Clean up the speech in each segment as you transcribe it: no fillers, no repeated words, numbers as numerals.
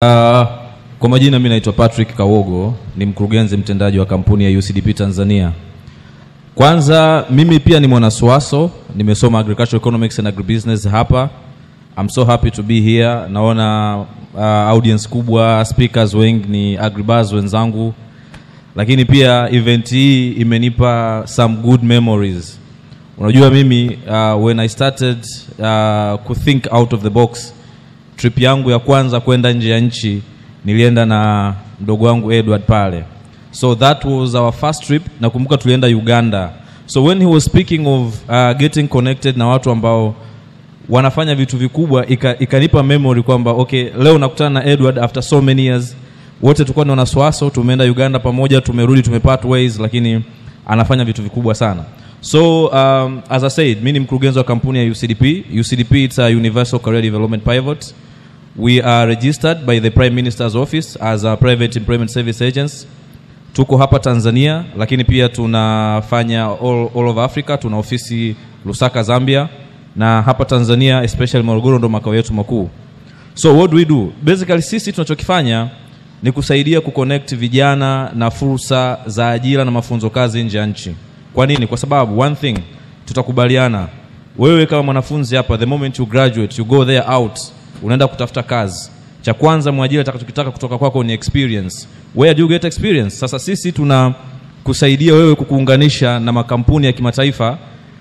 Kwa majina mimi naitwa Patrick Kawogo, ni mkurugenzi mtendaji wa kampuni ya UCDP Tanzania. Kwanza mimi pia ni mwanasuaso, nimesoma Agricultural Economics and Agribusiness hapa. I'm so happy to be here. Naona audience kubwa, speakers wengi ni agribaz wenzangu. Lakini pia event hii imenipa some good memories. Unajua mimi when I started ku think out of the box, trip yangu ya kwanza kwenda nje ya nchi nilienda na mdogo wangu Edward pale. So that was our first trip. Nakumbuka tulienda Uganda. So when he was speaking of getting connected na watu ambao wanafanya vitu vikubwa, ikanipa memory kwamba okay, leo nakutana na Edward after so many years. Wote tulikuwa ni wanaswaso, tumeenda Uganda pamoja, tumerudi, tumepart ways, lakini anafanya vitu vikubwa sana. So as I said, mimi ni mkurugenzi wa kampuni ya UCDP. UCDP, it's a Universal Career Development Pivot. We are registered by the Prime Minister's Office as a private employment service agents. Tuko hapa Tanzania, lakini pia tunafanya all over Africa. Tuna ofisi Lusaka, Zambia, na hapa Tanzania, especially Morogoro, ndo makao yetu makuu. So what do we do? Basically sisi tunachokifanya ni kusaidia kuconnect vijana na fursa za ajira na mafunzo kazi nje ya nchi. Kwa nini? Kwa sababu one thing tutakubaliana, wewe kama mwanafunzi hapa, the moment you graduate, you go there out, unaenda kutafuta kazi. Cha kwanza mwajiri atakachokitaka kutoka kwako ni experience. Where do you get experience? Sasa sisi tuna kusaidia wewe kukuunganisha na makampuni ya kimataifa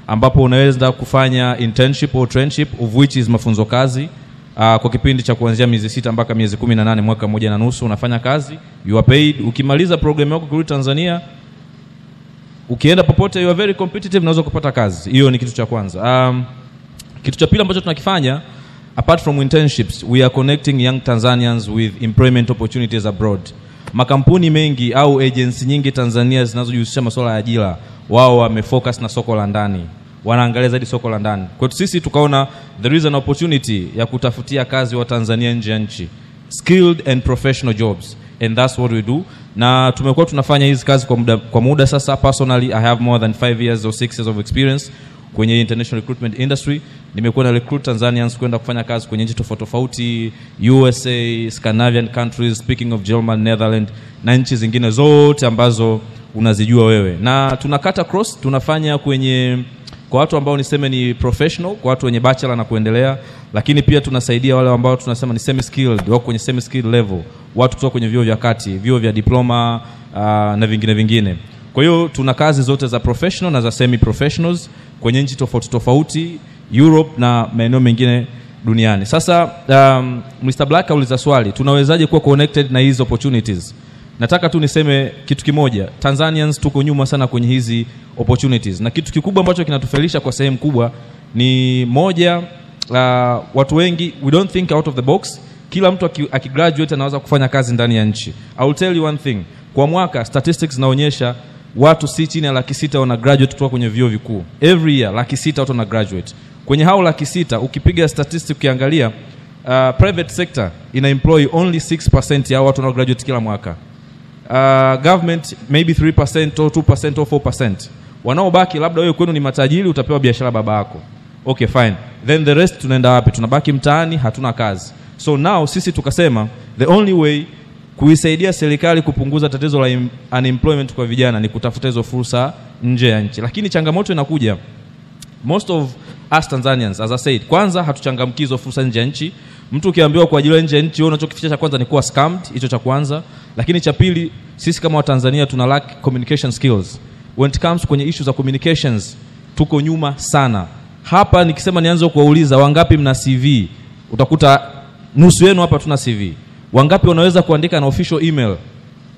ambapo unaweza kufanya internship or traineeship, of which is mafunzo kazi, kwa kipindi cha kuanzia miezi 6 mpaka miezi 18, mwaka mmoja na nusu unafanya kazi, you are paid. Ukimaliza program yako kurudi Tanzania, ukienda popote you are very competitive, unaweza kupata kazi. Hiyo ni kitu cha kwanza. Kitu cha pili ambacho tunakifanya, apart from internships, we are connecting young Tanzanians with employment opportunities abroad. Makampuni mengi au agency nyingi Tanzania zinazojihusisha masuala ya ajira, wao wamefocus na soko la ndani, wanaangalia zaidi soko la ndani. Kwa hiyo sisi tukaona there is an opportunity ya kutafutia kazi wa Tanzania nje ya nchi, skilled and professional jobs, and that's what we do. Na tumekuwa tunafanya hizi kazi kwa muda sasa. Personally, I have more than 5 years or 6 years of experience kwenye international recruitment industry. Nimekuwa na recruit Tanzanians kwenda kufanya kazi kwenye nchi tofauti tofauti, USA, Scandinavian countries, speaking of German, Netherlands na nchi zingine zote ambazo unazijua wewe. Na tunakata cross, tunafanya kwenye kwa watu ambao niseme ni professional, kwa watu wenye bachelor na kuendelea, lakini pia tunasaidia wale ambao tunasema ni semi skilled, wako kwenye semi skilled level, watu kutoka kwenye vyuo vya kati, vyuo vya diploma na vingine vingine. Kwa hiyo tuna kazi zote za professional na za semi professionals kwenye nchi tofauti tofauti, Europe na maeneo mengine duniani. Sasa Mr. Black auliza swali, tunawezaje kuwa connected na hizi opportunities? Nataka tu niseme kitu kimoja, Tanzanians tuko nyuma sana kwenye hizi opportunities, na kitu kikubwa ambacho kinatufelisha kwa sehemu kubwa ni moja, watu wengi, we don't think out of the box. Kila mtu akigraduate anaweza kufanya kazi ndani ya nchi. I will tell you one thing, kwa mwaka statistics zinaonyesha watu si chini ya 600,000 wana graduate kutoka kwenye vyuo vikuu. Every year 600,000 watu wana graduate. Kwenye hao 600,000, ukipiga statistic ukiangalia, private sector ina employ only 6% ya watu wanao graduate kila mwaka. Government maybe 3% or 2% or 4%. Wanaobaki, labda wewe kwenu ni matajiri, utapewa biashara baba yako. Okay, fine. Then the rest tunaenda wapi? Tunabaki mtaani, hatuna kazi. So now sisi tukasema the only way kuisaidia serikali kupunguza tatizo la unemployment kwa vijana ni kutafuta hizo fursa nje ya nchi. Lakini changamoto inakuja, most of us Tanzanians, as I said, kwanza hatuchangamki hizo fursa nje ya nchi. Mtu ukiambiwa kuajiriwa nje ya nchi, wewe unachokificha cha kwanza ni kuwa scammed, hicho cha kwanza. Lakini cha pili, sisi kama Watanzania tuna lack communication skills. When it comes kwenye issues za communications, tuko nyuma sana. Hapa nikisema nianze kuwauliza wangapi mna CV, utakuta nusu yenu hapa tuna CV. Wangapi wanaweza kuandika na official email?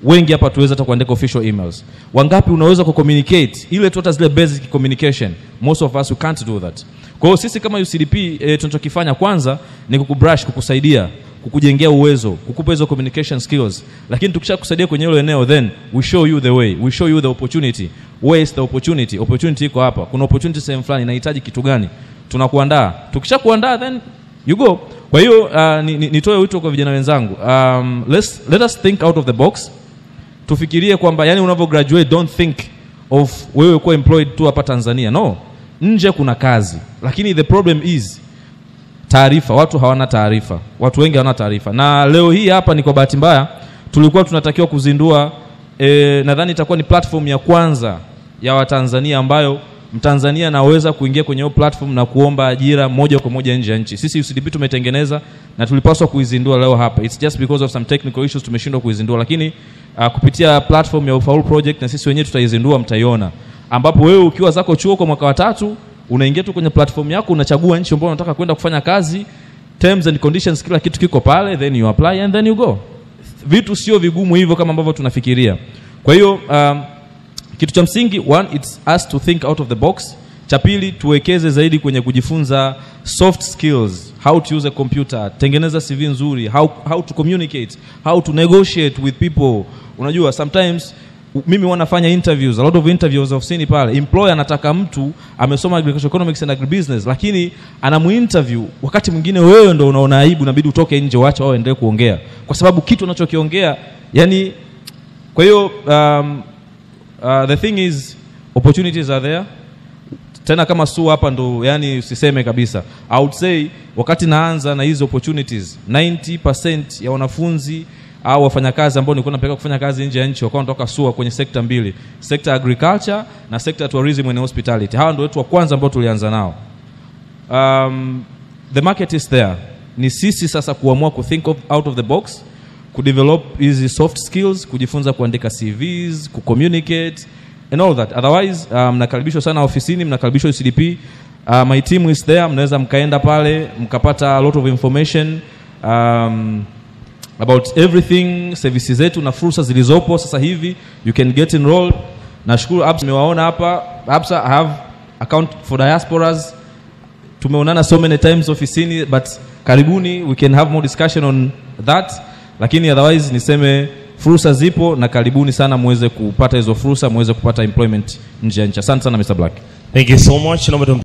Wengi hapa tuweza hata kuandika official emails. Wangapi unaweza kucommunicate ile tu hata zile basic communication? Most of us, we can't do that. Kwa hiyo sisi kama UCDP, tunachokifanya kwanza ni kukubrush, kukusaidia, kukujengea uwezo, kukupa hizo communication skills. Lakini tukishakusaidia kwenye hilo eneo, then we show you the way, we show you the opportunity. Where is the opportunity? Opportunity iko hapa. Kuna opportunity sehemu fulani, inahitaji kitu gani? Tunakuandaa. Tukishakuandaa, then you go. Kwa hiyo nitoe wito kwa vijana wenzangu. Let us think out of the box. Tufikirie kwamba yani unavyo graduate, don't think of wewe kuwa employed tu hapa Tanzania. No. Nje kuna kazi. Lakini the problem is Taarifa, watu hawana taarifa, watu wengi hawana taarifa. Na leo hii hapa ni kwa bahati mbaya tulikuwa tunatakiwa kuzindua, nadhani itakuwa ni platform ya kwanza ya Watanzania ambayo Mtanzania anaweza kuingia kwenye hiyo platform na kuomba ajira moja kwa moja nje ya nchi. Sisi UCDP tumetengeneza na tulipaswa kuizindua leo hapa. It's just because of some technical issues tumeshindwa kuizindua, lakini kupitia platform ya Ufaulu Project na sisi wenyewe tutaizindua, mtaiona. Ambapo wewe ukiwa zako chuo kwa mwaka wa 3 unaingia tu kwenye platform yako, unachagua nchi ambayo unataka kwenda kufanya kazi, terms and conditions, kila kitu kiko pale, then you apply and then you go. Vitu sio vigumu hivyo kama ambavyo tunafikiria. Kwa hiyo kitu cha msingi, one, it's us to think out of the box. Cha pili, tuwekeze zaidi kwenye kujifunza soft skills, how to use a computer, tengeneza CV nzuri, how to communicate, how to negotiate with people. Unajua sometimes mimi wanafanya interviews, a lot of interviews ofisini pale, employer anataka mtu amesoma agricultural economics and agribusiness, lakini anamuinterview, wakati mwingine wewe ndo unaona aibu, inabidi utoke nje uache wao waendelee kuongea, kwa sababu kitu anachokiongea yani. Kwa hiyo the thing is, opportunities are there. Tena kama SUA hapa ndo yani usiseme kabisa. I would say wakati naanza na hizo opportunities, 90% ya wanafunzi au wafanyakazi ambao nilikuwa napeleka kufanya kazi nje ya nchi wakawa wanatoka SUA kwenye sekta mbili, sekta agriculture na sekta tourism and hospitality. Hawa ndio wetu wa kwanza ambao tulianza nao. The market is there. Ni sisi sasa kuamua ku think out of the box, kudevelop hizi soft skills, kujifunza kuandika CVs, kucommunicate and all that. Otherwise, mnakaribishwa sana ofisini, mnakaribishwa UCDP. My team is there, mnaweza mkaenda pale mkapata a lot of information about everything, services zetu na fursa zilizopo sasa hivi. You can get enrolled. Nashukuru Absa, nimewaona hapa. Absa, I have account for diasporas. Tumeonana so many times ofisini, but karibuni, we can have more discussion on that. Lakini otherwise niseme fursa zipo na karibuni sana muweze kupata hizo fursa, muweze kupata employment nje ya nchi. Asante sana Mr. Black. Thank you so much.